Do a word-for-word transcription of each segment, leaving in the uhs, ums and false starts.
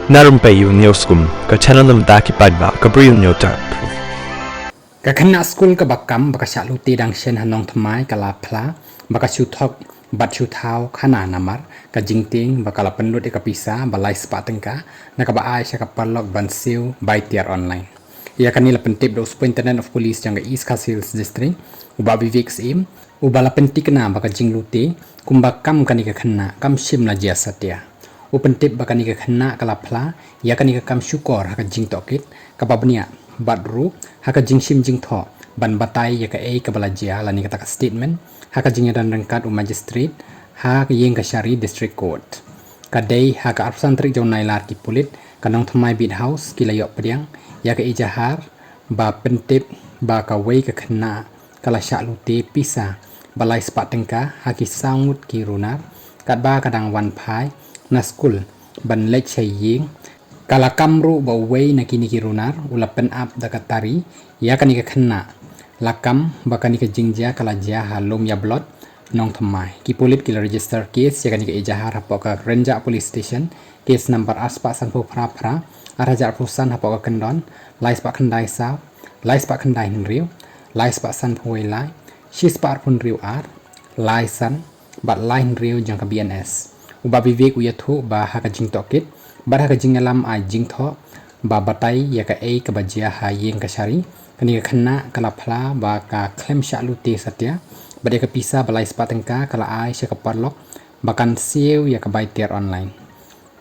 Na Rympei U News Kum, ka channel na bynta ki paidbah, ka Bri U News Tap. Ka khynnah skul kaba kam ba ka shah lute dang shen ha Nongthymmai ka la phla ba ka shu thok bad shu thaw khana namar ka jingtieng ba ka la pynlut ïa ka pisa ba lai spah tyngka na kaba ai sha ka paralok ban siew bai tiar online. Ïa kane la pyntip da u Superintendent of Police jong ka East Khasi Hills District, u Bah Vivek Syiem, uba la pynthikna ba ka jinglute kumba kam kane ka khynnah kam shym la jia satia. U pyntip ba kane ka khynnah ka la phla ïa kane ka kam shukor ha ka jingtohkit kaba bniah bad ruh ha ka jingshim jingthoh ban batai ïa kaei kaba la jia lane kata ka statement ha ka jingïadon ryngkat u Magistrate ha ka Iingkashari District Court. Ka dei ha ka arphew san tarik jong u Nailar ki pulit ka Nongthymmai Beat House ki la ïoh pdiang ïa ka ejahar ba pyntip ba kawei ka khynnah ka la shah lute pisa ba lai spah tyngka ha ki saw ngut ki runar katba ka dang wan phai na skul ban leit sha ïing. Ka la kam ruh ba uwei na kine ki runar u la pynap da ka tari ïa kane ka khynnah. La kam ba kane ka jingjia ka la jia ha Lumïablot, Nongthymmai. Ki pulit ki la register case ïa kane ka ejahar hapoh ka Rynjah Police Station, case number ar spah sanphew phra phra, ar hajar arphew san hapoh ka kyndon lai spah khyndai saw, lai spah khyndai hynriew, lai spah sanphew wei lai, shi spah arphew hynriew ar, lai san bad lai hynriew jong ka B N S. U Bah Vivek u ïathuh ba ha ka jingtohkit bad ha ka jingïalam ai jingthoh ba batai ïa kaei kaba jia ha Iingkashari, kane ka khynnah ka la phla ba ka khlem shah lute satia bad ïa ka pisa ba lai spah tyngka ka la ai sha ka paralok ba kan siew ïa ka bai tiar online.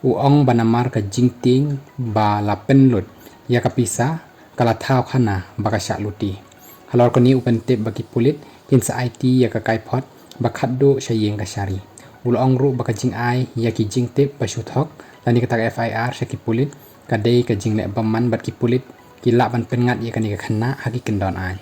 U ong ba namar ka jingtieng ba la pynlut ïa ka pisa ka la thaw khana ba ka shah lute. Halor kane u pyntip ba ki pulit kin sa aiti ïa ka kaiphod ba khatduh sha Iingkashari. U la ong ruh ba ka jingai ïa ki jingtip ba shu thok lane kata ka F I R sha ki pulit ka dei ka jingleh bymman bad ki pulit ki lah ban pynngat ïa kane ka khynnah ha ki kyndon aiñ.